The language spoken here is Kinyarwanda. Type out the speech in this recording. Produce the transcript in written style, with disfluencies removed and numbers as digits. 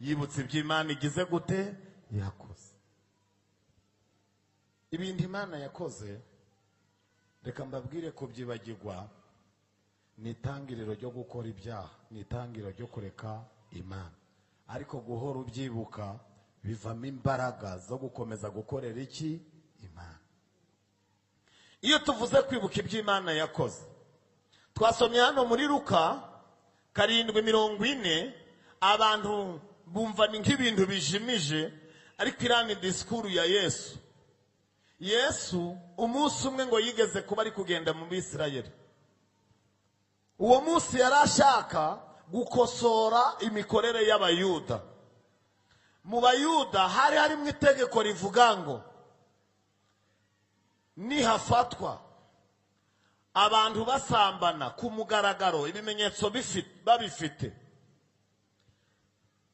Yibutse ibyo Imana igize gute? Yakoze. Ibintu Imana yakoze, reka mbabwire, kubyibagirwa ni itangiriro ryo gukora ibyaha, ni itangiriro ryo kureka Imana. Ariko guhora ubyibuka bivamo imbaraga zo gukomeza gukorera iki? Imana. Iyo tuvuze kwibuka ibyo Imana yakoze, twasomye hano muri Luka 7:40, abantu bumva ni nk'ibintu bijimije, ariko iriya ni disikuru ya Yesu. Yesu umunsi umwe ngo yigeze kuba ari kugenda mu Bisirayeli. Uwo munsi yari ashaka gukosora imikorere y'Abayuda. Mu Bayuda hari harimo itegeko rivuga ngo nihafatwa abantu basambana ku mugaragaro, ibimenyetso babifite,